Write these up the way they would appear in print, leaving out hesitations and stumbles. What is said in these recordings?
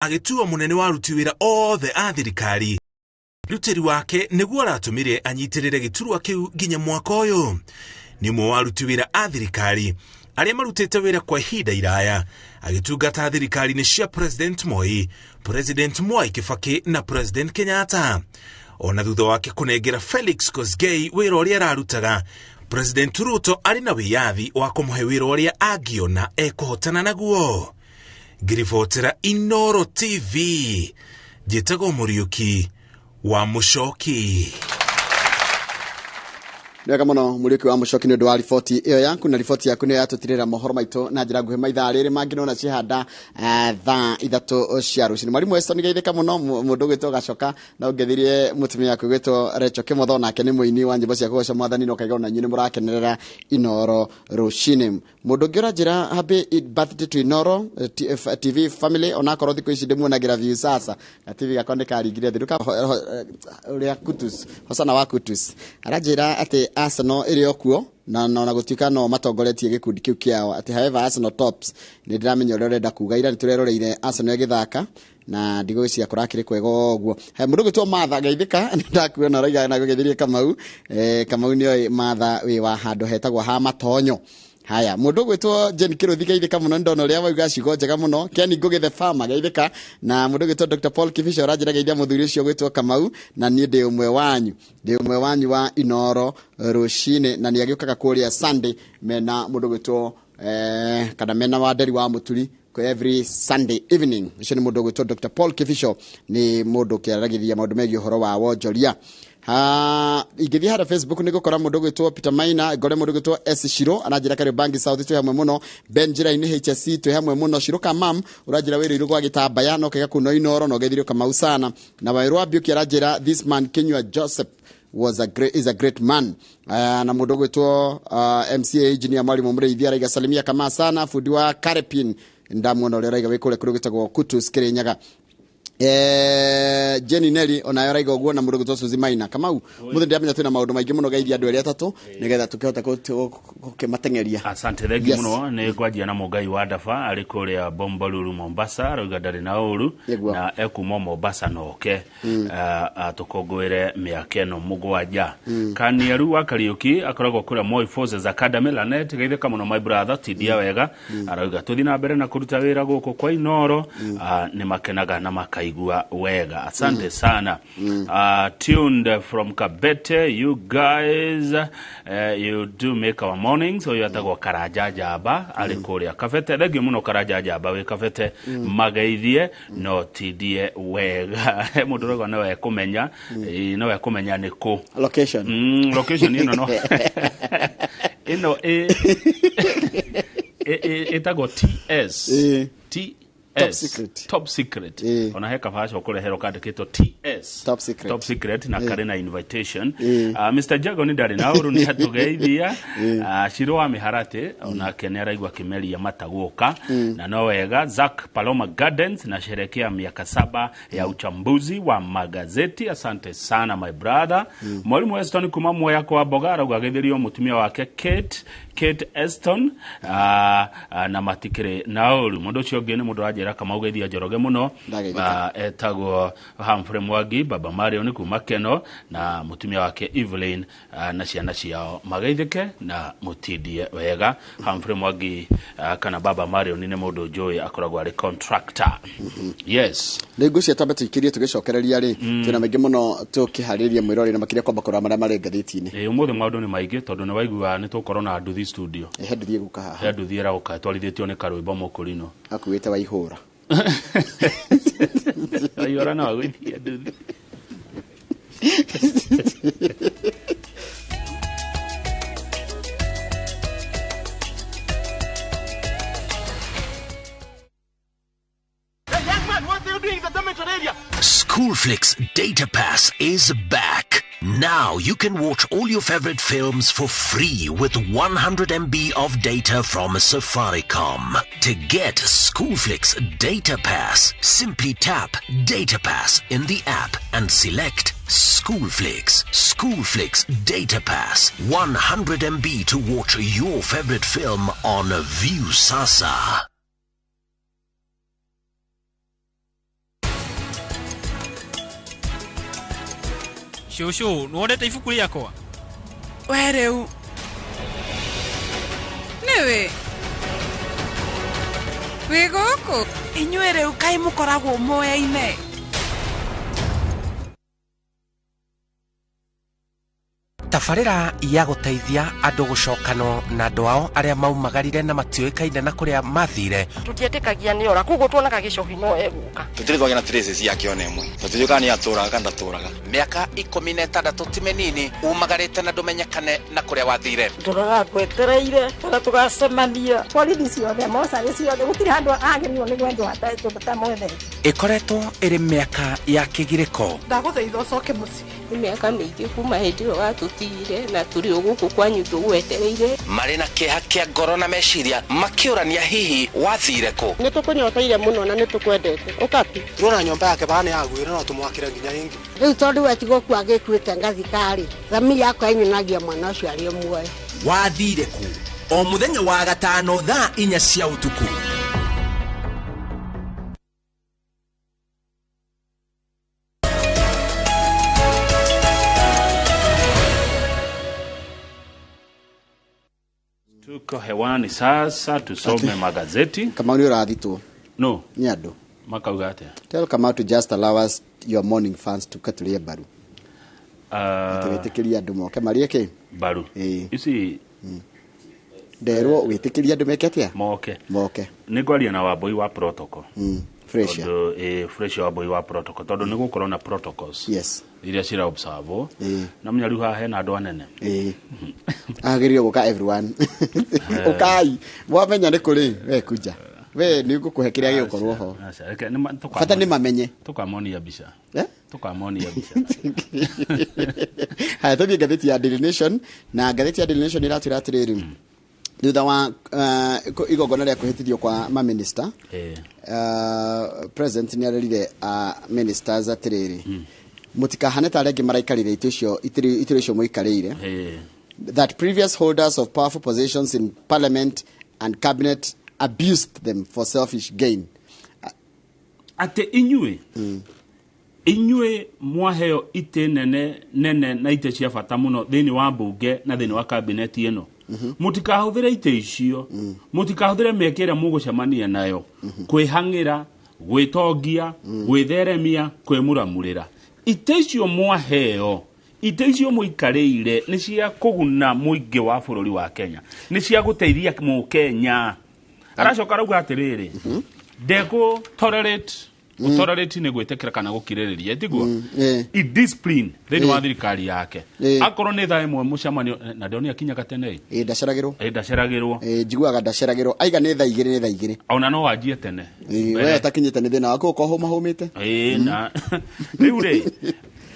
Agĩtuo mũnene wa aruti wĩra othe a thirikari. Rutĩri wake nĩguo aratũmire anyitĩrĩre gĩturwa kĩu nginya mwaka ũyũ. Nĩ ũmwe wa aruti wĩra a thirikari arĩa marutĩte wĩra kwa ihinda iraya agĩtungata thirikari-inĩ cia President Moi, President Mwai Kibaki na President Kenyatta. Ona thutha wake kũnengera Felix Kosgei wĩra ũrĩa ararutaga, President Ruto arĩ na wĩyathi wa kũmũhe wĩra ũrĩa angĩona ekũhotana naguo. Ngĩribotera Inoro TV, njĩtagwo Mũriũki wa Mũcoki. Nĩ wega mũno, Mũriũki wa Mũcoki, nĩ ũndũ wa riboti ĩyo yaku, na riboti yaku nĩyo yatũtirĩra mohoro maitũ na njĩra nguhĩ maithaa rĩrĩ mangĩ nona cihanda thaa 3 cia rũcinĩ. Mwarimũ Eston, geithĩka mũno. Mũndũ ũgwĩtwo Gacoka na ũngethirie mũtumia waku ũgwĩtwo Recho Kĩmotho, nake nĩ mũini wa nyĩmbo cia kũgoca Mwathani, na ũkaiga ona inyuĩ nĩ mũrakenerera Inoro rũcinĩ. Mũndũ ũngĩ ũranjĩra happy birthday to Inoro TV family, onakorwo thikũ ici ndĩmuonagĩra view sasa na TV gakwa nĩ karingire thĩ nduka ũrĩa Kutus Hosana wa Kutus aranjĩra atĩ Arsenal ĩrĩ o kuo na ona gũtuĩka no matongoretie gĩkundi kĩu kĩao, atĩ however Arsenal tops. Nĩ ndĩramenya ũrĩa ũrenda kuga. Ira nĩ tũreroreire Arsenal ĩgĩthaka na ndigũgĩciria kũrakĩrĩ kwega ũguo. He mũndũ ũgwĩtwo Martha, geithĩka, nĩ ndakuona ũraiga na gũgeithirie Kamau. Kamau nĩoĩ Martha wĩ wa handũ hetagwo ha Matonyo. Haya, mũndũ ũgwĩtwo Jane Kĩrũthi, geithĩka mũno, nĩ ndona ũrĩa wauga ciugo njega mũno. Ken Ngũgĩ the farmer, geithĩka. Na mũndũ ũgwĩtwo Dr Paul Kibica ũranjĩra geithia mũthuri ũcio ũgwĩtwo Kamau, na niĩ ndĩ ũmwe wanyu, ndĩ ũmwe wanyu wa Inoro rũcinĩ, na nĩ agĩũkaga kũrĩa Sunday mena mũndũ ũgwĩtwo kana mena Wanderi wa Mũturi every Sunday evening. Ũcio nĩ mũndũ ũgwĩtwo Dr Paul Kibico, nĩ mũndũ ũkĩaragĩria maũndũ megiĩ ũhoro wa wonjoria. Ha, ingĩthiĩ harĩa Facebook nĩ ngũkora mũndũ ũgwĩtwo Peter Maina, ngore mũndũ ũgwĩtwo S Shiro aranjĩra Kariobangi South twĩ hamwe mũno, Ben njĩra-inĩ HSC twĩ hamwe mũno, Shiro Kamam ũranjĩra wĩrĩirwo gwa gĩtambaya no kega kuno Inoro na ũgeithirio Kamau sana, na Waĩrũ wa Mbiũki aranjĩra this man Kinyua Joseph was a great, is a great man. Na mũndũ ũgwĩtwo MCA engineer Mwalimu Mũrĩithi araiga salimia kama sana fundi wa Karepin, ndamuona ũrĩa ũraiga wĩ kũrĩa kũrĩa gwĩtagwo Kutus Kĩrĩnyaga. Jenny Nelly onayo araiga ũguo, na mũndũ ũgwĩtwo Suzy Maina. Kamau, mũthĩ ndĩramenya twĩna maũndũ maingĩ mũno. Geithia andũ erĩ atatũ nĩgetha tũkĩhote gũkĩmateng'eria. Asante, thengi mũno. Nĩ ngwanjia na Mũngai wa Ndaba arĩ kũrĩa Bombolulu Mombasa, arauga ndarĩ na ũru na ekuma Mombasa noke tũkũngũĩre mĩaka ĩno 7. Kaniaru wa Kariũki akoragwo kũrĩa Moi Forces Academy Lanet, geithĩka mũno my brother, tindia wega. Arauga tũthiĩ na mbere na kũruta wĩra gũkũ kwa Inoro, nĩ makenaga na makaigua wega. Asante sana. Tuned from Kabete, you guys, you do make our mornings. Ũyũ atagwo Karanja Njamba arĩ kũrĩa Kabete. Thengiũ mũno Karanja Njamba wĩ Kabete, mageithie no tindie wega. He mũndũ ũrauga no ekũmenya, no ekũmenya nĩ kũ. Location. Location ĩno no ĩno ĩtagwo TS. T Top S. secret. Top secret. Ona he kabaca ũkũreherwo kandĩkĩtwo TS. Top secret. Top secret na karĩ na invitation. Mr Jago nĩ ndarĩ na ũru, nĩ atũgeithia. Ciro wa Mĩharatĩ onake nĩ araigua kĩmeria mata gũka na no wega. Zack Paloma Gardens na sherekea miaka 7 ya uchambuzi wa magazeti, asante sana my brother. Mwalimu Weston kuma Mwea kwa Mboga arauga ageithĩrio mũtumia wake Kate Eston, na matikĩrĩ na ũru. Mũndũ ũcio ũngĩ nĩ mũndũ ũranjĩra Kamau geithia Njoroge mũno. Ndageithĩka. Etagwo Humphrey Mwangi Baba Marion kuma Keno na mũtumia wake Evelyn, na ciana ciao, mageithĩke na mũtindie wega. Humphrey Mwangi, kana Baba Marion, nĩ mũndũ njũĩ akoragwo arĩ contractor, yes. Nĩ ngũcia twambe tũikĩrie tũgĩcokereria rĩ, twĩna maingĩ mũno tũkĩharĩria mwĩroreri, na makĩria kwamba kũrora marĩa marĩ ngathĩti-inĩ. Ĩ, ũmũthĩ maũndũ nĩ maingĩ tondũ nĩ waigua nĩ tũgũkorwo na nduthi studio. He nduthi ĩgũka haha. He nduthi ĩraũka ĩtwarithĩtio nĩ karwĩmbo mũkũrinũ. Akuĩte Waihũra. Waihũra no agũithie nduthi. Hey, young man, what are you doing in the dormitory area? Schoolflix Data Pass is back. Now you can watch all your favorite films for free with 100 MB of data from Safaricom. To get Schoolflix Data Pass, simply tap Data Pass in the app and select Schoolflix. Schoolflix Data Pass. 100 MB to watch your favorite film on Viusasa. Cũcũ, nĩwonete ibuku rĩakwa? We rĩu nĩwe wĩ gũkũ inyuĩ rĩu kaĩ mũkoragwo moyaine. Tabarĩra ya gũteithia andũ gũcokano na andũ ao arĩa maumagarire na matiũĩkaine na kũrĩa mathire. Tũtietĩkagia nĩ ora, koguo tuonaga gĩcohi no egũka. Tũtirĩ twagĩa na traces yake ona ĩmwe, tũtiũĩ kana nĩ atũraga kana ndatũraga. Mĩaka 16 ti mĩnini umagarĩte na ndũmenyekane na kũrĩa wathire. Tũroraga twetereire kana tũgacemania. Borithi ciothe, mocarĩ ciothe, gũtirĩ handũ agĩrĩirwo nĩ gwendwo atamwethete. Ĩkoretwo ĩrĩ mĩaka ya kĩgirĩko. Ndagũthaitha ũcoke mũciĩ. Nĩ mĩaka mĩingĩ kuma hĩndĩ ĩyo watũtigire na tũrĩ o gũkũ kwanyu tũgwetereire. Marĩ na kĩeha kĩa ngoro na meciria makĩũrania hihi wathire kũ. Nĩ tũkũnyoteire mũno na nĩ tũkwendete. Ũka tu. Turona nyũmba yake bana yagwire no tũmwakĩre nginya ĩngĩ. Rĩu tondũ we ti gũkua agĩkuĩte ngathika-rĩ, thamiri yakwa ĩnyonagia mwana ũcio arĩ o muoyo. Wathire kũ? O mũthenya wa gatano thaa 4 cia ũtukũ. Tuko hewani sasa, tusome magazeti. Kamau nĩ ũrathitwo. No. Nĩ andũ. Makauga atĩa? Tell Kamau to just allow us your morning fans tuke tũrĩe mbaru. Atĩ wĩtĩkĩrie andũ moke marĩe kĩ? Mbaru. Ici nderwo wĩtĩkĩrie andũ meke atĩa? Moke. Moke. Nĩ ngwaria na Wambui wa protocol. Fresh. Tondũ fresh Wambui wa protocol tondũ nĩ gũkorwo na protocols. Yes. Iria cira observe. Na menya rĩu haha hena andũ anene. Agĩrĩire gũka everyone. Ũkai. Mwamenya nĩ kũrĩ we kuja. We nĩ ngũkũhe kĩrĩa gĩgũkorwo ho. Bata nĩ mamenye. Tũkamonia mbica. Tũkamonia mbica. Haya tũthiĩ ngathĩti ya Daily Nation, na ngathĩti ya Daily Nation ĩratwĩra atĩrĩrĩ. Thutha wa igongona rĩa kwĩhĩtithio kwa maminista, president nĩ arerire ministers atĩrĩrĩ, mũtikahane ta arĩa angĩ maraikarĩire itĩ icio mũikarĩire. That previous holders of powerful positions in parliament and cabinet abused them for selfish gain. Atĩ inyuĩ inyuĩ mwaheo itĩ nene nene na itĩ cia bata mũno thĩinĩ wa mbunge na thĩinĩ wa kabineti ĩno, mũtikahũthĩre itĩ icio, mũtikahũthĩre mĩeke ĩrĩa mũgũcemania nayo kwĩhang'ĩra, gwĩtongia, gwĩtheremia, kwĩmuramurĩra. Itĩ icio mwaheo, itĩ icio mũikarĩire nĩ cia kũguna mũingĩ wa bũrũri wa Kenya, nĩ cia gũteithia mũkenya. Aracoka arauga atĩrĩrĩ, ndekũ tolerate. Tolerate nĩ gwĩtĩkĩra kana gũkirĩrĩria, tiguo? Indiscipline thĩinĩ wa thirikari yake. Akorwo nĩ thaa ĩmwe mũcemanio na ndĩronire akinyaga tene. Ndaceragĩrwo. Ndaceragĩrwo. Njiguaga ndaceragĩrwo. Aiga nĩ thaa 2 nĩ thaa 2. Ona no wanjie tene. We ũtakinyĩte nĩ thĩna waku ũkorwo hũmahũmĩte. Na rĩu rĩ,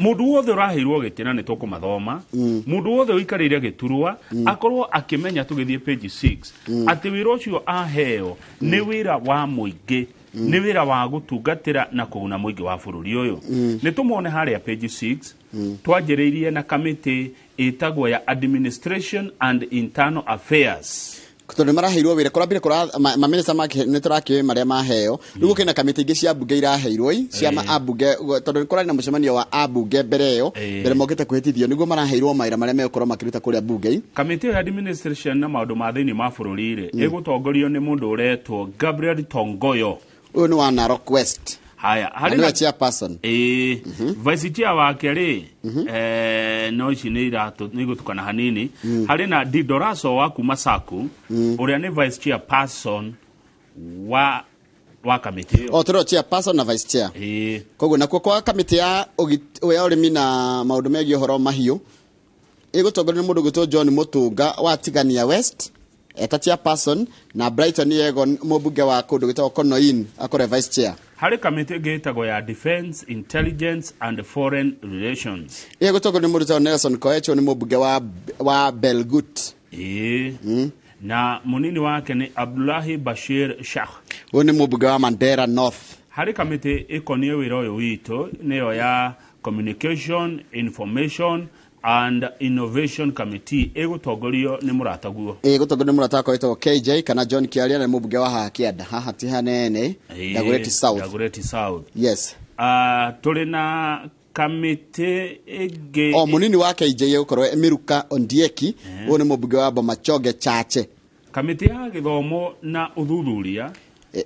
mũndũ wothe ũraheirwo gĩtĩ na nĩ tũkũmathoma, mũndũ wothe ũikarĩire gĩturwa akorwo akĩmenya tũgĩthiĩ page 6 atĩ wĩra ũcio aheo nĩ wĩra wa mũingĩ, nĩ wĩra wa gũtungatĩra na kũguna mũingĩ wa bũrũri ũyũ. Nĩ tũmone harĩa page 6 twanjĩrĩirie na kamĩtĩ ĩtagwo ya Administration and Internal Affairs. Tondũ maraheirwo wĩra kũrambire maminista nĩ tũrakĩũĩ marĩa maheo. Rĩu gũkĩna kamĩtĩ ingĩ cia mbunge iraheirwo cia ambunge, tondũ kũrarĩ na mũcemanio wa ambunge mbere ĩyo, mbere mokĩte kwĩhĩtithio, nĩguo maraheirwo mawĩra marĩa megũkorwo makĩruta kũrĩa mbunge. Kamĩtĩ ĩyo ya administration na maũndũ ma thĩinĩ ma bũrũri rĩ, ĩgũtongorio nĩ mũndũ ũretwo Gabriel Tongoyo. Ũyũ nĩ wa Narok West. Haya, harĩ na chairperson. Vice chair wake rĩ, no ici nĩ iratũ nĩ igũtukana hanini. Harĩ na Didoraso wa kuma Saku, ũrĩa nĩ vice chairperson wa kamĩtĩ ĩyo. O tũrĩ chairperson na vice chair. Koguo nakuo kwa kamĩtĩ ya ũrĩmi na maũndũ megiĩ ũhoro mahiũ, ĩgũtongorio nĩ mũndũ ũgwĩtwo John Mũtũnga wa Tigania West eta chairperson, na Brighton Yegon mũmbunge wa kũndũ gwĩtagwo Konoin akore vice chair. Harĩ kamĩtĩ ĩngĩ ĩtagwo ya Defense, Intelligence and Foreign Relations. Ĩgũtongorio nĩ mũndũ wĩtagwo Nelson Koech, nĩ mũmbunge wa Belgut. Na mũnini wake nĩ Abdullahi Bashir Shah. Ũyũ nĩ mũmbunge wa Mandera North. Harĩ kamĩtĩ ĩkoniĩ wĩra ũyũ witũ nĩyo ya Communication, Information and Innovation Committee ĩgũtongorio nĩ mũrataguo. Ĩgũtongorio nĩ mũrata wakwa wĩtagwo KJ kana John Kiaria, na mũmbunge wa haha Kĩanda, haha ti hanene, Dagoretti South. Dagoretti South. Yes. Tũrĩ na Kamĩtĩ ĩngĩ. O munini wa KJ gukorwo Miruka Ondieki, uyu ni mũmbunge wa Bomachoge Chache. Kamĩtĩ ya gĩthomo na ũthuthuria,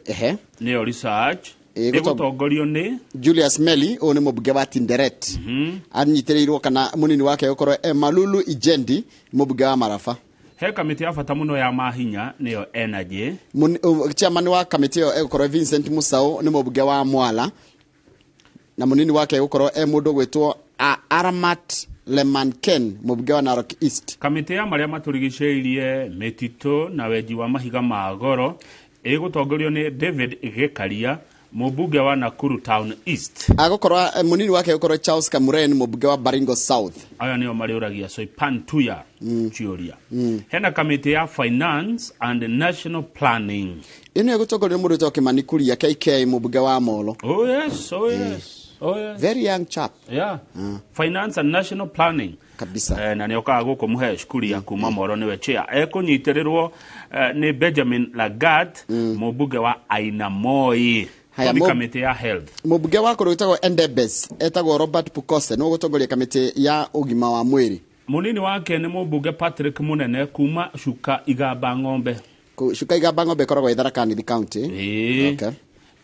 ehe, nĩyo research, ĩgũtongorio nĩ Julius Meli, uyu ni mũmbunge wa Tinderet. Anyitĩrĩirwo kana munini wake gukorwo Malulu Ijendi, mũmbunge wa Maraba. He kamĩtĩ ya bata mũno ya mahinya, nĩyo energy. Chairman wa kamĩtĩ ĩyo egũkorwo Vincent Musau, nĩ mũmbunge wa Mwala, na munini wake egũkorwo e mũndũ gwĩtwo Aramat Lemanken, mũmbunge wa Narok East. Kamĩtĩ ya marĩa matũrigicĩirie, mĩtitũ na wenji wa mahiga ma goro ĩgũtongorio nĩ David Gĩkaria, mũmbunge wa Nakuru Town East. Agũkorwo munini wake egũkorwo Charles Kamuren, mũmbunge wa Baringo South. Aya nĩo marĩũragia Soipan Tuya ciũria. Hena kamĩtĩ ya Finance and National Planning. Ĩno ĩgũtongorio nĩ mũndũ wĩtagwo Kimani Kuria KK, mũmbunge wa Molo. Oh yes, oh yes. Oh yes. Very young chap. Yeah. Finance and National Planning. Kabisa. Na nĩ okaga gũkũ mũhe cukuru ya kuma Moro, nĩwe chair. Ekũnyitĩrĩrwo nĩ Benjamin Lagat, mũmbunge wa Ainamoi. Haya, kamĩtĩ ya health. Mũmbunge wa kũrũ wĩtagwo Endebess etagwo Robert Pukose, nĩwe ũgũtongoria kamĩtĩ ya ũgima wa mwĩrĩ. Munini wake nĩ mũmbunge Patrick Munene kuma Cuka Igamba Ng'ombe. Cuka Igamba Ng'ombe ĩkoragwo ĩ Tharaka Nithi County. Okay.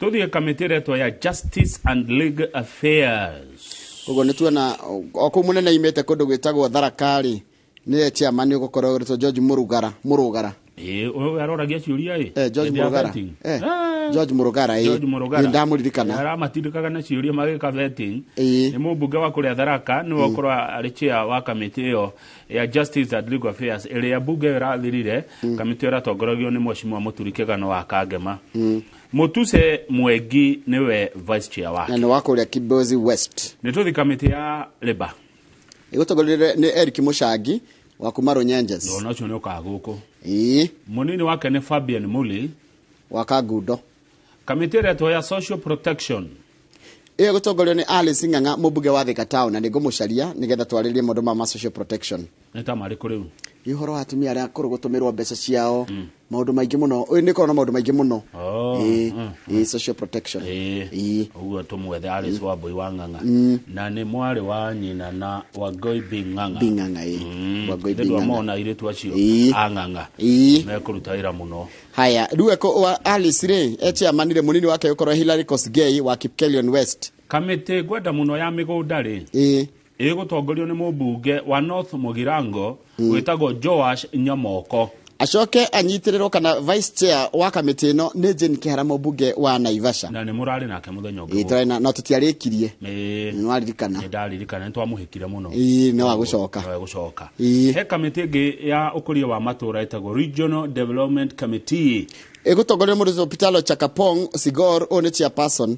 Tũthiĩ kamĩtĩ ĩretwo ya Justice and Legal Affairs. Koguo nĩ tuona o kũu mũnene imĩte kũndũ gwĩtagwo Tharaka rĩ, nĩwe chairman ũgũkorwo ũgĩtwo George Mũrugara. Mũrugara. Ũyũ aroragia ciũria ĩ. George Mũrugara. George Mũrugara. George Mũrugara. Ndamũririkana. Aramatindĩkaga na ciũria magĩka vetting. Nĩ mũmbunge wa kũrĩa Tharaka, nĩwe ũkorwo arĩ chair wa kamĩtĩ ĩyo ya Justice and Legal Affairs ĩrĩa mbunge ĩyo ĩrathirire. Kamĩtĩ ĩyo ĩratongoragio nĩ Mheshimiwa Mũturi Kĩgano wa Kangema. Mutuse Mwengi nĩwe vice chair wake. Na nĩ wa kũrĩa Kibwezi West. Nĩ tũthiĩ kamĩtĩ ya Labour. Ĩgũtongorio nĩ Eric Mũcangi wa kuma Runyenjes. Ona ũcio nĩ ũkaga gũkũ. Mũnini wake nĩ Fabian Muli wa Kangundo. Kamĩtĩ ĩretwo ya Social Protection. Ĩyo ĩgũtongorio nĩ Alice Ng'ang'a, mũmbunge wa Thika Town, na nĩngũmũcaria nĩgetha twarĩrie maũndũ ma social protection. Nĩ ta marĩkũ rĩu? Nĩ ũhoro wa atumia arĩa akũrũ gũtũmĩrwo mbeca ciao, maũndũ maingĩ mũno. Ũyũ nĩ korwo na maũndũ maingĩ mũno. Social protection. Ũguo tũmwethe Alice wa Mbui wa Ng'ang'a. Na nĩ mwarĩ wa nyina na Wangũi B Ng'ang'a. B Ng'ang'a, Wangũi B Ng'ang'a. Mona airĩtu acio a Ng'ang'a. Mekũruta wĩra mũno. Haya, rĩu eko wa Alice rĩ, e chairman rĩ, munini wake ũkorwo Hilary Kosgei wa Kipkelion West. Kamĩtĩ ngwenda mũno ya mĩgũnda rĩ, ĩgũtongorio nĩ mũmbunge wa North Mugirango wĩtagwo Joash Nyamoko. Acoke anyitĩrĩrwo kana vice chair wa kamĩtĩ ĩno nĩ Jane Kĩhara, mũmbunge wa Naivasha. Na nĩ mũrarĩ nake mũthenya ũngĩ. Tũrarĩ na no tũtiarĩkirie. Nĩ waririkana. Nĩ ndaririkana, nĩ twamũhĩkire mũno. Nĩ wa gũcoka. Nĩ wa gũcoka. He kamĩtĩ ĩngĩ ya ũkũria wa matũũra ĩtagwo Regional Development Committee. Ĩgũtongorio nĩ mũndũ Pitalo Chakapong Sigor, ũyũ nĩ chairperson.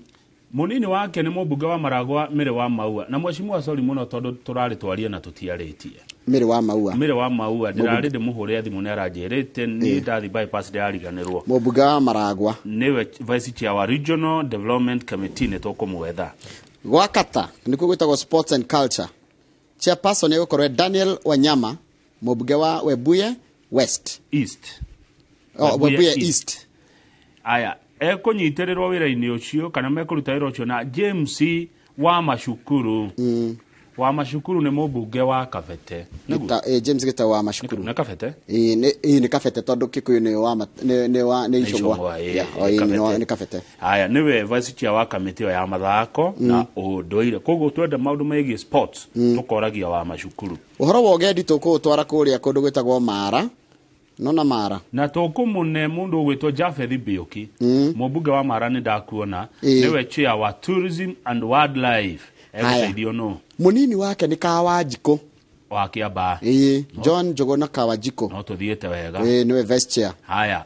Munini wake nĩ mũmbunge wa Maragwa Mĩrĩ wa Maua. Na mheshimiwa sorry mũno tondũ tũrarĩ twarie na tũtiarĩtie. Mĩrĩ wa Maua. Mĩrĩ wa Maua ndĩrarĩ ndĩmũhũrĩre thimũ nĩ aranjĩrĩte niĩ ndathi bypass ndĩrariganĩrwo. Mũmbunge wa Maragwa nĩwe vice chair wa Regional Development Committee, nĩ tũkũmwetha. Gwakata nĩkuo gwĩtagwo Sports and Culture. Chairperson egũkorwo Daniel Wanyama, mũmbunge wa Webuye West. East. Oh, Webuye East. Aya, ekũnyitĩrĩrwo wĩra-inĩ ũcio kana mekũruta wĩra ũcio na James wa Mashukuru. Wa Mashukuru nĩ mũmbunge wa Kabete. James Gita wa Mashukuru. Nĩ Kabete? Nĩ Kabete tondũ Kikuyu nĩ wa nĩ Icũng'wa. Nĩ Kabete. Aya, nĩwe vice chair wa kamĩtĩ ya mathako na ũndũire. Koguo twenda maũndũ megiĩ sports tũkoragia wa Mashukuru. Ũhoro wa ũgendi tũkũũtwara kũrĩa kũndũ gwĩtagwo Mara. Nona Mara. Na tũkũmũne mũndũ ũgwĩtwo Japheth Mbĩũki. Mũmbunge wa Mara nĩ ndakuona. Nĩwe chair wa Tourism and Wildlife. Egũteithio nũ? Mũnini wake nĩ Kawanjikũ. Wa Kĩambaa. John Njuguna Kawanjikũ. No tũthiĩte wega. Nĩwe vice chair. Haya.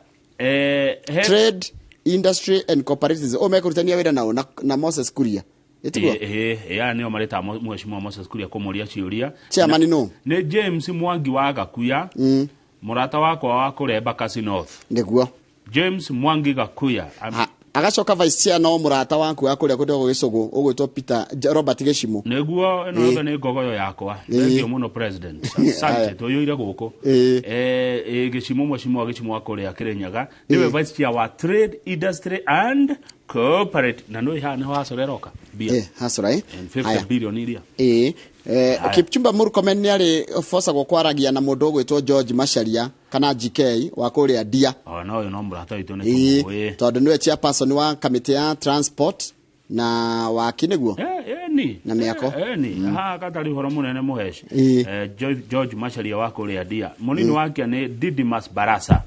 Trade, Industry and Cooperatives. O mekũrutania wĩra nao na Moses Kuria. Aya nĩo marĩta Mheshimiwa Moses Kuria kũmũria ciũria. Chairman nũ? Nĩ James Mwangi wa Gakuya. Mũrata wakwa wa kũrĩa Embakasi North. Nĩguo. James Mwangi Gakuya. Agacoka vice chair no mũrata waku wa kũrĩa kũndũ Gĩcũgũ ũgwĩtwo Peter Robert Gĩcimũ. Nĩguo ĩno yothe nĩ ngogoyo yakwa. Thank you mũno president. Asante tũiyũire gũkũ. Gĩcimũ mheshimiwa Gĩcimũ wa kũrĩa Kĩrĩnyaga. Nĩwe vice chair wa Trade, Industry and Cooperative na nĩ haha nĩho hacorera ĩroka mbia. Hasora And 50 Haya. billion iria. Ĩĩ. Haya. Kipchumba Murkomen nĩ arĩ bocagwo kwaragia na mũndũ ũgwĩtwo George Macharia kana GK wa kũrĩa Ndia. O na ũyũ no mũrata witũ nĩ tũmũĩ. Tondũ nĩwe chairperson wa kamĩtĩ ya transport na waki nĩguo Eni. Na mĩako. Eni haha gatarĩ ũhoro mũnene mũheci. George Macharia wa kũrĩa Ndia. Mũnini wake nĩ Didymus Barasa.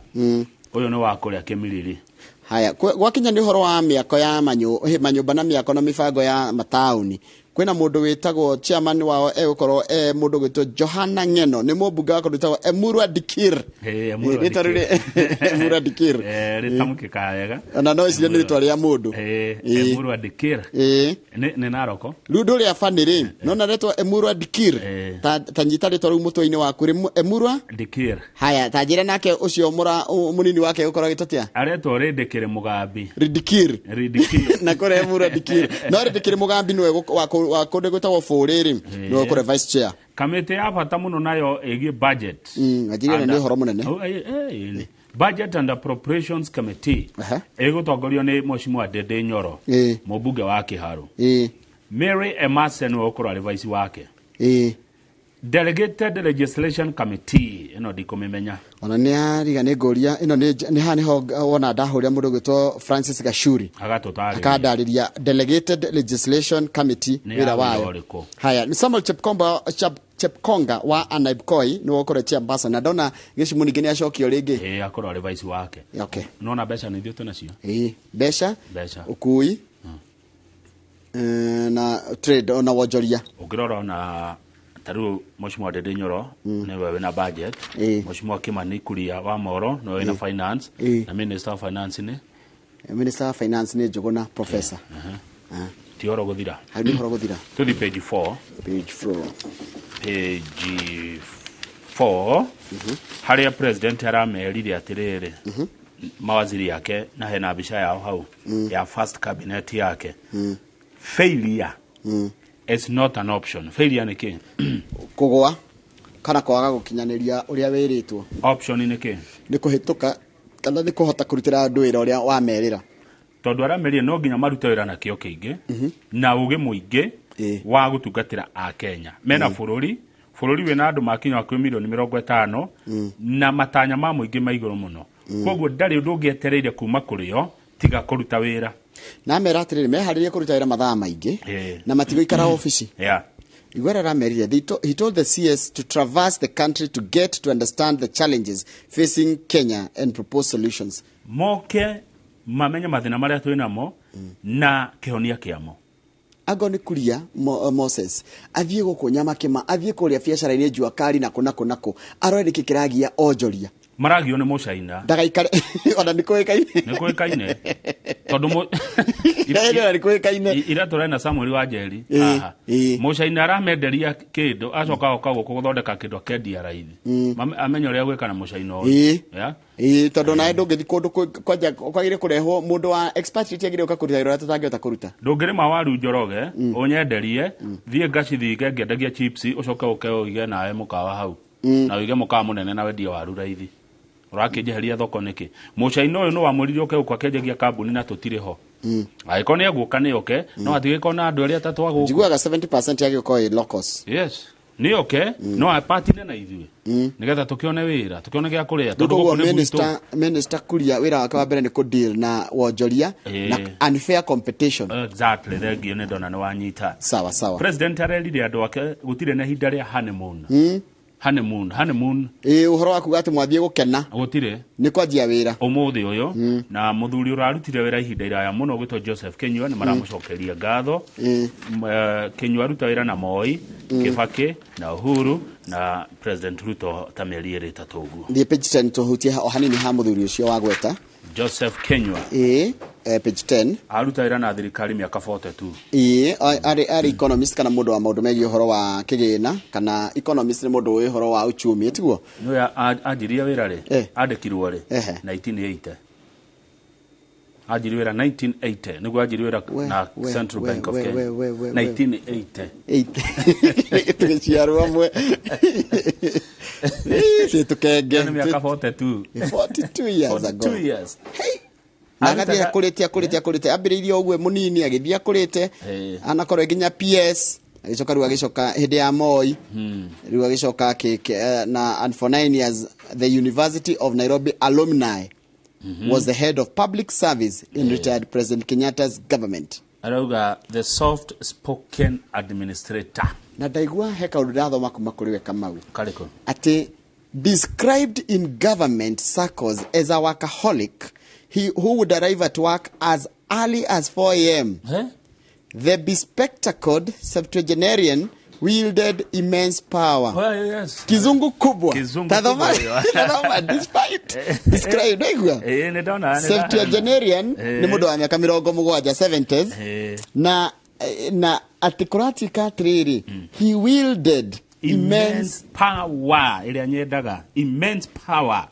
Ũyũ nĩ wa kũrĩa Kĩmiriri. Haya, gwakinya nĩ ũhoro wa mĩako ya manyũmba na mĩako na mĩbango ya mataũni, kwĩna mũndũ wĩtagwo chairman wao egũkorwo e mũndũ ũgwĩtwo Johana Ng'eno, nĩ mũmbunge wa kũndũ wĩtagwo Emurua Dikir. Emurua Rĩtwa rĩu Emurua Dikir. Rĩtamũkĩkaga wega. Ona no ĩcirie nĩ rĩtwa rĩa mũndũ. Emurua Dikir. Nĩ Naroko. Rĩu ũndũ ũrĩa bani rĩ, nona rĩtwa Emurua Dikir, ta nyita rĩtwa rĩu mũtwe-inĩ waku rĩ, Emurua Dikir. Haya, ta njĩra nake ũcio mũnini wake gũkorwo agĩtwo atĩa? Aretwo Rĩndĩkĩrĩ Mũgambi. Ridikir. Ridikir. Na kũrĩa Emurua Dikir. No Rĩndĩkĩrĩ Mũgambi nĩwe wa kũndũ gwĩtagwo Bũrĩrĩ, nĩwe ũkũrĩa vice chair. Kamĩtĩ ya bata mũno nayo ĩgiĩ budget. Wanjĩrire ĩno nĩ ũhoro mũnene. Oh, nĩ. Budget and Appropriations Committee ĩgũtongorio nĩ Mheshimiwa Ndindi Nyoro, mũmbunge wa Kĩharũ. Mary Emase nĩwe ũkorwo arĩ vice wake. Delegated Legislation Committee ĩno ndikũmĩmenya. Ona nĩ ariga nĩ ngũria ĩno nĩ haha nĩho wona ndahũrĩra mũndũ ũgwĩtwo Francis Gachuri. Agatũtarĩria. Akandarĩria Delegated Legislation Committee Nĩ wĩra ya wĩra wayo. ũrĩkũ? Haya, ni Samuel Chepkonga wa Anaibkoi nĩwe ũkorwo chairperson, na ndona Gĩcumu ningĩ nĩ acokio rĩngĩ. Akorwo arĩ vice wake. Okay. Nona mbeca nĩ ithuĩ twĩnacio? Mbeca, Mbeca. ũkui, na trade ona wonjoria. Ũngĩrora ona ta rĩu Mheshimiwa Ndindi Nyoro nĩwe wĩna budget. Mheshimiwa Kimani Kuria wa Moro nĩwe wĩna finance. Na Minister of Finance nĩ? Minister of Finance nĩ Njũgũna Professor. Ti ũhoro gũthira. Hau nĩ ũhoro gũthira. Tũthiĩ page 4. Page 4. Page 4. Harĩa president aramerire atĩrĩrĩ, mawaziri yake na hena mbica yao hau ya first cabinet yake. Failure is not an option. Failure nĩ kĩ? Kũgũa kana kwaga gũkinyanĩria ũrĩa wĩrĩtwo. Option nĩ kĩ? Nĩ kũhĩtũka kana nĩ kũhota kũrutĩra andũ wĩra ũrĩa wamerĩra. Tondũ aramerire no nginya marute wĩra na kĩo kĩingĩ na ũgĩ mũingĩ wa gũtungatĩra a Kenya. Mena bũrũri, bũrũri wĩna andũ makinya hakuhĩ mirioni mĩrongo ĩtano na matanya ma mũingĩ ma igũrũ mũno. Koguo ndarĩ ũndũ ũngĩ etereire kuma kũrĩ o tiga kũruta wĩra. Na amera atĩrĩrĩ, meharĩrie kũruta wĩra mathaa maingĩ na matigũikara obici. Igwera aramerire, he told the CS to traverse the country to get to understand the challenges facing Kenya and propose solutions. Moke mamenye mathĩna marĩa twĩ namo na kĩhonia kĩamo. Ango nĩ Kuria Moses athiĩ gũkũ Nyamakĩma, athiĩ kũrĩa biacara-inĩ Jua Kali na kũ na kũ na kũ, arore nĩkĩ kĩragia onjoria. Maragio nĩ Mũcaina. Ndagaikare ona nĩ kũĩkaine. Nĩ kũĩkaine. Tondũ Ĩĩ, nĩ kũĩkaine. Ira tũrarĩ na Samuel wa Njeri haha. Mũcaina aramenderia kĩndũ, acoka oka gũkũ gũthondeka kĩndũ akendia raithi. Amenye ũrĩa gwĩka na Mũcaina ũyũ. Tondũ nawe ndũngĩthiĩ kũndũ kwanja kwagĩrĩire kũrehwo mũndũ wa expatriate agĩrĩire gũka kũruta wĩra ũrĩa tũtangĩhota kũruta. Ndũngĩrĩma waru Njoroge, ũnyenderie, thiĩ ngacithinge ngĩendagia chips, ũcoke ũke ũige nawe mũkawa hau. Na ũige mũkawa mũnene na wendie waru raithi. Ũrakĩnjeheria thoko nĩkĩ? Mũcaina ũyũ nĩ wamwĩrire ũke gũkũ akĩenjagia kambuni na tũtirĩ ho. Angĩkorwo nĩ egũka nĩ oke, no atigĩkorwo na andũ arĩa atatũ a gũkũ. Njiguaga 70% yagĩũka ĩ locals. Yes. Nĩ oke, no apatine na ithuĩ. Nĩgetha tũkĩone wĩra, tũkĩone gĩa kũrĩa. Rĩu Tondũ koguo gũkũ nĩ gwitũ. Minister Kuria wĩra wake wa mbere nĩ kũ deal na wonjoria na unfair competition. Exactly, thengiũ nĩ ndona nĩ wanyita. Sawa sawa. President arerire andũ ake gũtirĩ na ihinda rĩa honeymoon. Honeymoon, honeymoon. Ũhoro wa kuga atĩ mwathiĩ gũkena. Gũtirĩ. Nĩ kwanjia wĩra. Ũmũthĩ ũyũ, na mũthuri ũrarutire wĩra ihinda iraya mũno ũgwĩtwo Joseph Kinyua nĩ maramũcokeria ngatho. Kinyua aruta wĩra na Moi, Kibaki na Uhuru na President Ruto ta mĩeri ĩrĩ ĩtatũ ũguo. Thiĩ page 10 tũhutie o hanini ha mũthuri ũcio wa gweta. Joseph Kinyua. Page 10. Aruta wĩra na thirikari mĩaka 42. Arĩ economist kana mũndũ wa maũndũ megiĩ ũhoro wa kĩgĩna, kana economist nĩ mũndũ ũĩ ũhoro wa uchumi, tiguo? Nĩwe anjirie wĩra rĩ? Andĩkirwo rĩ? 1980. Anjirie wĩra 1980, nĩguo anjirie wĩra na Central Bank of Kenya. 1980. Eight. Tũgĩciarwo amwe. Ĩ, tũkenge. Nĩ mĩaka 42. 42 years ago. 42 years. Hey. Na agathiĩ akũrĩte akũrĩte akũrĩte, ambĩrĩirie ũguo mũnini, agĩthiĩ akũrĩte, anakorwo nginya PS, agĩcoka rĩu agĩcoka hĩndĩ ya Moi, rĩu agĩcoka na and for 9 years the University of Nairobi alumni was the head of public service in retired President Kenyatta's government. Arauga the soft spoken administrator. Na ndaigua he kaũndũ ndathoma kuma kũrĩ we, Kamau. Karĩkũ? Atĩ described in government circles as a workaholic, he who would arrive at work as early as 4 a.m. Eh? The bespectacled septuagenarian wielded immense power. Well, yes. Kizungu kubwa. Kizungu Tathoma. kubwa hiyo. Tathoma, despite described, ndaigua. Ĩĩ, nĩ ndona, nĩ Septuagenarian nĩ mũndũ wa mĩaka 70, 70s. Na atĩ kũratuĩka atĩrĩrĩ, he wielded immense Immense power ĩrĩa nyendaga, immense power,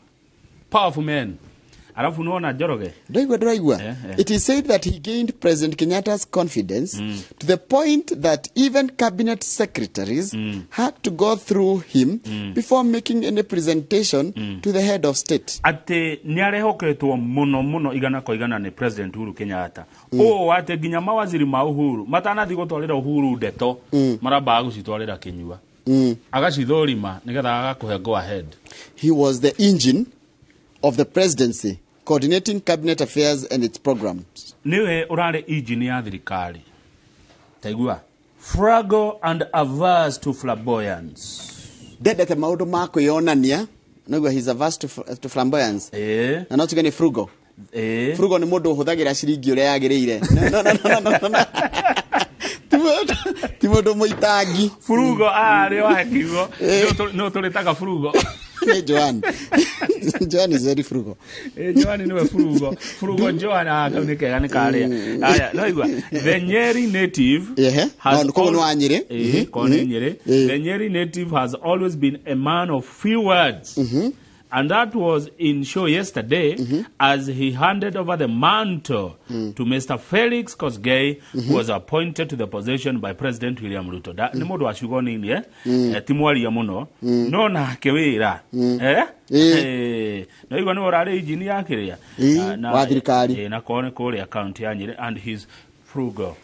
powerful man. Alafu nĩwona Njoroge. Ndaigua, ndĩraigua. It is said that he gained President Kenyatta's confidence to the point that even cabinet secretaries had to go through him before making any presentation to the head of state. Atĩ nĩ arehoketwo mũno mũno 100% nĩ President Uhuru Kenyatta, ũũ atĩ nginya mawaziri ma Uhuru matanathiĩ gũtwarĩra Uhuru ndeto, marambaga gũcitwarĩra Kĩnyua, agacithũrima nĩgetha agakũhe go ahead. He was the engine of the presidency, coordinating cabinet affairs and its programs. Nĩwe ũrarĩ engine ya thirikari. Taigua, frugal and averse to flamboyance. Ndendete maũndũ ma kwĩyonania. Noguo, he's averse to flamboyance. Na no tuge nĩ frugal. Frugal nĩ mũndũ ũhũthagĩra ciringi ũrĩa yagĩrĩire. No, no, no, no, no, no. Ti mũndũ mũitangi. Frugal arĩ wahe kiugo no tũrĩtaga frugal. Nĩ Joan. Joan is very frugal. Joan niwe frugal. Frugal Joan, ah, kau nĩ kega, nĩ karĩa. Aya, no igua, the Nyeri native has No, koguo nĩ wa Nyĩrĩ. Koguo nĩ Nyĩrĩ. The Nyeri native has always been a man of few words. And that was in show yesterday as he handed over the mantle to Mr. Felix Kosgei, who was appointed to the position by President William Ruto. Da, nĩ mũndũ wa ciugo nini, eh? Ti mwaria mũno, no nake wĩra, eh? No igua nĩ ũrarĩ injini ya kĩrĩa Wa thirikari. Na korwo nĩ kũrĩa kaunti ya Nyĩrĩ, and his frugal.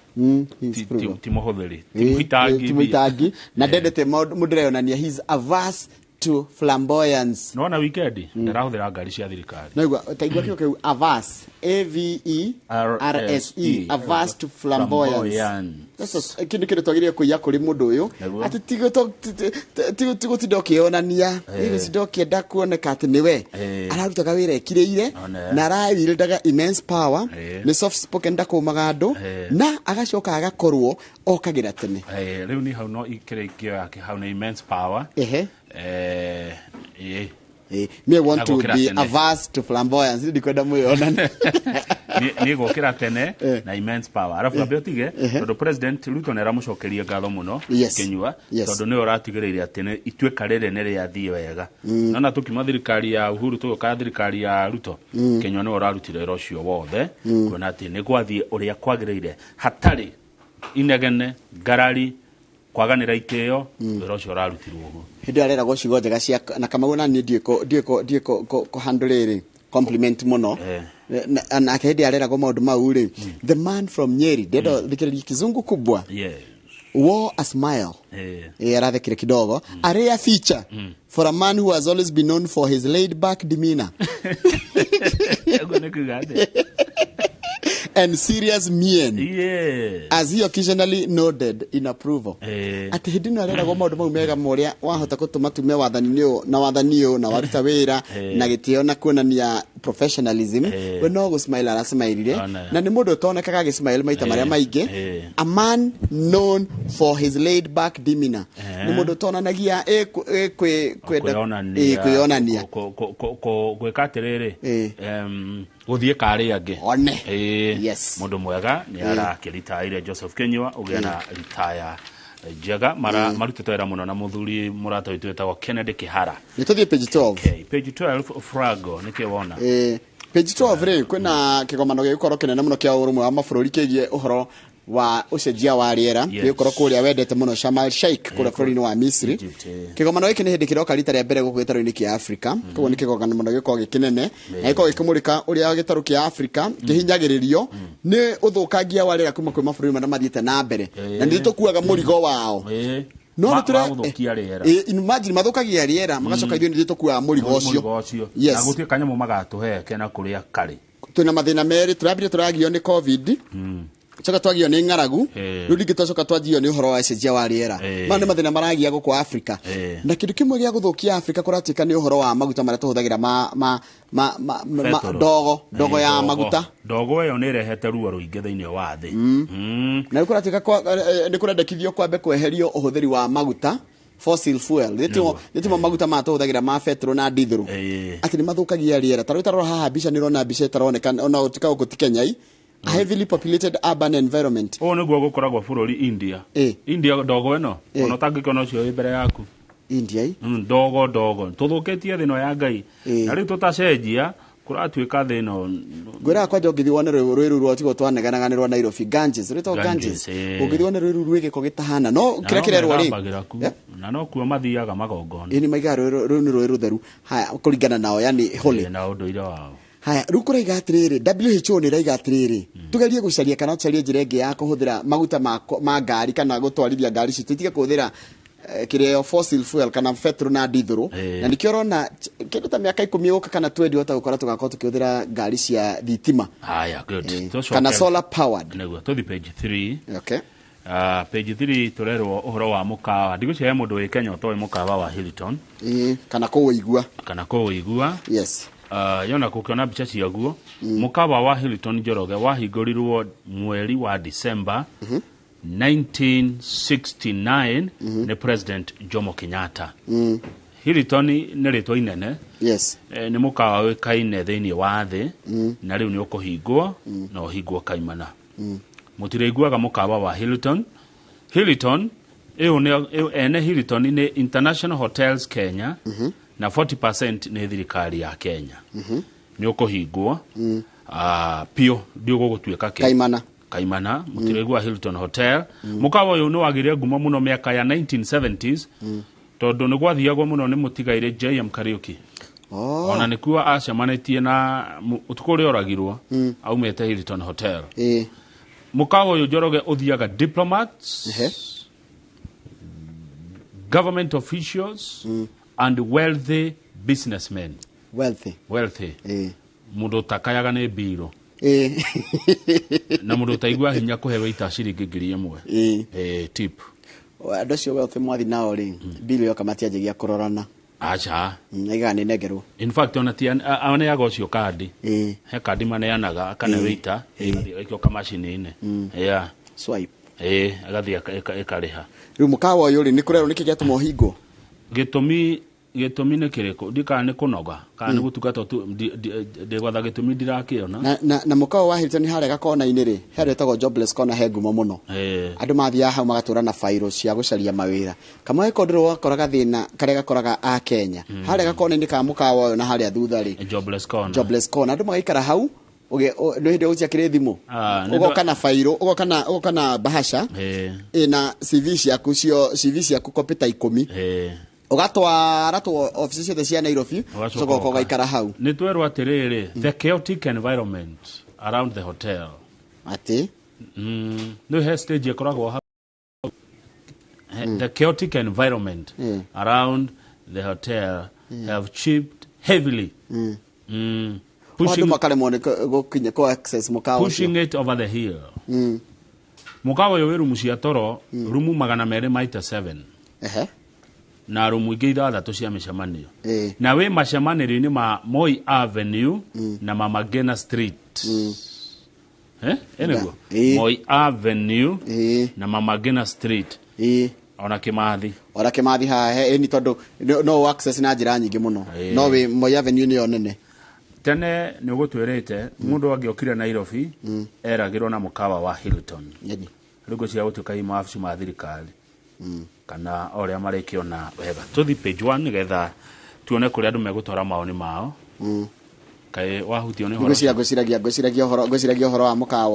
He's frugal. Ti mũhũthĩri, ti mũitangi. Ti mũitangi na ndendete maũndũ mũndũ ũreyonania. He's averse to flamboyance. Nona weekend ndarahũthĩra ngari cia thirikari. Naigua, taigua kĩo kĩu, averse, A V E R S E, averse to flamboyance. Flamboyance. That's a kĩndũ kĩrĩa twagĩrĩire kũiya kũrĩ mũndũ ũyũ, atĩ ti gũtinda ũkĩonania, gũtinda ũkĩenda kuoneka atĩ nĩwe ararutaga wĩra ekirĩire. Na arawildaga immense power. Nĩ soft spoken, ndakũmaga andũ, na agacoka agakorwo okagĩra tene. Rĩu nĩ hau no ikĩrĩ ikĩo yake hau nĩ immense power. Ĩĩ. Me want to Na gũkĩra be tene. averse to flamboyance, ndikwenda mwĩonanie. Nĩ gũkĩra tene na immense power. Arabu ambe ũtige, tondũ President Ruto nĩ aramũcokeria ngatho mũno Kĩnyua, tondũ nĩwe ũratigĩrĩire atĩ ituĩka rĩrĩ nĩ rĩathiĩ wega. Nona tũkiuma thirikari ya Uhuru tũgĩũka thirikari ya Ruto, Kĩnyua nĩwe ũrarutire wĩra ũcio wothe kuona atĩ nĩ gwathiĩ ũrĩa kwagĩrĩire, hatarĩ inegene, ngarari, kwaganĩra itĩo. Wĩra ũcio ũrarutirwo ũguo. Hĩndĩ ĩyo areragwo ciugo njega cia na Kamau, na niĩ ndiũĩ kũhandle rĩrĩ compliment mũno. Nake hĩndĩ ĩrĩa areragwo maũndũ mau rĩ, the man from Nyeri, ndenda thikĩrĩria kizungu kubwa, wore a smile. Arathekire kidogo, a rare feature for a man who has always been known for his laid back demeanor Ũguo nĩ kuga atĩa? And serious mien as he occasionally nodded in approval. Atĩ hĩndĩ ĩno areragwo maũndũ mau mega ma ũrĩa wahota gũtũma tume wathani-inĩ ũyũ na wathani ũyũ na waruta wĩra na gĩtĩo na kuonania professionalism, we no gũsmile arasmailire. Na nĩ mũndũ ũtonekaga agĩsmile maita marĩa maingĩ. A man known for his laid back demeanor, nĩ mũndũ ũtonanagia kwenda kwĩyonania. Kwĩyonania. Gwĩka atĩrĩrĩ, gũthiĩ karĩ angĩ. One. Yes. Mũndũ mwega nĩ arakĩritaire Joseph Kinyua, ũgĩa na ritaya njega. Marutĩte wĩra mũno na mũthuri mũrata witũ wĩtagwo Kennedy Kihara. Nĩ tũthiĩ page 12. Okay. Page 12, Frago, nĩkĩ wona? Page 12 rĩ, kwĩna kĩgomano gĩgũkorwo kĩnene mũno kĩa Ũrũmwe wa Mabũrũri kĩgiĩ ũhoro Wa ũcenjia wa rĩera gĩgũkorwo kũrĩa wendete mũno Sharm el Sheikh kũrĩa bũrũri-inĩ wa Misri. Kĩgomano gĩkĩ nĩ hĩndĩ kĩroka rita rĩa mbere gũkũ gĩtarũ-inĩ kĩa Afrika, koguo nĩ kĩgomano gĩkoragwo gĩ kĩnene na gĩkoragwo gĩkĩmũrĩka ũrĩa gĩtarũ kĩa Afrika kĩhinyagĩrĩrio nĩ ũthũkangia wa rĩera kuma kwĩ mabũrũri marĩa mathiĩte na mbere, na nĩ tũkuaga mũrigo wao. No nĩ tũra rĩera. Imagine mathũkagia rĩera magacoka ithuĩ nĩ tũkuaga mũrigo ũcio. Na gũtirĩ kanyamũ magatũhe kena kũrĩa karĩ. Twĩna mathĩna merĩ, tũrambire tũragio nĩ COVID, coka twagio nĩ ng'aragu, rĩu rĩngĩ twacoka twagio nĩ ũhoro wa ũcenjia wa rĩera. Maya nĩ mathĩna maragia gũkũ Afrika. Na kĩndũ kĩmwe gĩa gũthũkia Afrika kũratuĩka nĩ ũhoro wa maguta marĩa tũhũthagĩra ma ndogo ya maguta. Ndogo ĩyo nĩ ĩrehete ruo rũingĩ thĩinĩ wa thĩ. Na rĩu kũratuĩka nĩ kũrendekithio kwambe kweherio ũhũthĩri wa maguta, fossil fuel, nĩtimo maguta maya tũhũthagĩra ma betũrũ na ndithũrũ, atĩ nĩ mathũkagia rĩera. Ta rĩu tarora haha mbica nĩ ũrona mbica ĩtaroneka ona gũtuĩka gũkũ ti Kenya, a heavily populated urban environment. Ũũ nĩguo gũkoragwo bũrũri India. India ndogo ĩno ona ũtangĩkĩona ũcio wĩ mbere yaku. India ndogo tũthũkĩtie thĩ ĩno ya Ngai, na rĩu tũtacenjia kũratuĩka thĩ ĩno. Ngwĩraga kwanja ũngĩthiĩ wone rũĩ rũu rwa twanegenaga nĩ rwa Nairobi, Ganges, rwĩtagwo Ganges. Ũngĩthiĩ wone rũĩ rũu rwĩ gĩko gĩtahana, no kĩrĩa kĩrerwo rĩ, na no kuo mathiaga magongona. Ĩĩ nĩ maigaga rũĩ nĩ rũĩ rũtheru, haya kũringana nao, yani holy na ũndũire wao. Haya, rĩu kũraiga atĩrĩrĩ, WHO nĩ ĩraiga atĩrĩrĩ, tugerie gũcaria kana tũcarie njĩra ĩngĩ ya kũhũthĩra maguta ma ngari kana gũtwarithia ngari citũ, itige kũhũthĩra kĩrĩa fossil fuel kana betũrũ na ndithũrũ. Na nĩkĩo ũrona kĩndũ ta mĩaka 10 gũka kana 20 hota gũkora tũgakorwo tũkĩhũthĩra ngari cia thitima. Haya, good. Kana solar powered. Nĩguo tũthiĩ page 3. Okay. Page 3 tũrerwo ũhoro wa mũkawa. Ndigwĩciria he mũndũ wĩ Kenya ũtoĩ mũkawa wa Hilton. Kana kũũigua. Kana kũũigua. Yes. Yona kũkĩona mbica ciaguo. Mũkawa wa Hilton Njoroge wahingũrirwo mweri wa December 1969 nĩ President Jomo Kenyatta. Hilton nĩ rĩtwa inene. Yes. Nĩ mũkawa ũĩkaine thĩinĩ wa thĩ, na rĩu nĩ ũkũhingwo na ũhingwo kaimana. Mũtirĩiguaga mũkawa wa Hilton. Hilton ĩyo ene Hilton nĩ International Hotels Kenya, na 40% nĩ thirikari ya Kenya. Nĩ ũkũhingwo piũ, ndiũgũgũtuĩka kĩ kaimana. Kaimana, mũtirĩigua Hilton Hotel. Mũkawa ũyũ nĩ wagĩire ngumo mũno mĩaka ya 1970s, tondũ nĩ gwathiagwo mũno nĩ mũtigairĩ J.M. Kariuki. Ona nĩkuo acemanĩtie na ũtukũ ũrĩa oragirwo aumĩte Hilton Hotel. Mũkawa ũyũ Njoroge ũthiaga diplomats, government officials, and wealthy businessmen. Wealthy. Mũndũ ũtakayaga nĩ mbirũ. Na mũndũ ũtaigua hinya kũhe waiter ciringi 1,000. Tip. Andũ acio wealthy mwathi nao rĩ, mbirũ yoka matianjagia kũrorana. Aca. Aigaga nĩ nengerwo. In fact ona ti aneaga ũcio kandi. He kandi maneanaga akane waiter, ĩgathiĩ ĩgaikio kamacini-inĩ. Yeah. Swipe. Agathiĩ ĩkarĩha. Rĩu mũkawa ũyũ rĩ, nĩ kũrerwo nĩkĩ gĩatũma ũhingwo? Gĩtũmi nĩ kĩrĩkũ? Ndikana nĩ kũnoga kana nĩ gũtungata tu, ndĩgwatha gĩtũmi ndirakĩona. Na mũkawa wa Hilton harĩa gakona-inĩ rĩ, he handũ hetagwo Jobless Corner, he ngumo mũno. Andũ mathiaga hau magatũra na bairũ cia gũcaria mawĩra. Kamwe ko ndĩrĩ wakoraga thĩna karĩa gakoraga a Kenya. Harĩa gakona-inĩ ka mũkawa ũyũ na harĩa thutha rĩ, Jobless Corner. Jobless Corner, andũ magaikara hau nĩ hĩndĩ ũgũciakĩrĩ thimũ, ũgoka na bairũ, ũgoka na bahasha ĩna CV ciaku, cio CV ciaku copy ta 10, ũgatwara tu ofici ciothe cia Nairobi, ũcoka ũgaikara hau. Nĩ twerwo atĩrĩrĩ, the chaotic environment around the hotel. Atĩ? Nĩ he stage ĩkoragwo hau. The chaotic environment around the hotel have chipped heavily. Pushing access mũkawa ũcio. Pushing it over the hill. Mũkawa ũyũ wĩ rumu cia toro, rumu 297. Na rumu ingĩ 6 cia mĩcemanio. Na wĩ macemanĩrio-inĩ ma Moi Avenue na Mama Ngina Street. Ĩnĩguo? Moi Avenue na Mama Ngina Street. Ona Kĩmathi. Ona Kĩmathi haha ĩni tondũ no access na njĩra nyingĩ mũno. No wĩ Moi Avenue nĩyo nene. Tene nĩ ũgũtwĩrĩte mũndũ angĩokire Nairobi eragĩrwo na mũkawa wa Hilton. Rĩu ngwĩciria gũtuĩka mawabici ma thirikari kana ũrĩa marĩkĩona wega. Tũthiĩ page 1 nĩgetha tuone kũrĩa andũ megũtwara maoni mao. Kaĩ wahutio nĩ ũhoro? Ngwĩciragia ũhoro wa mũkawa.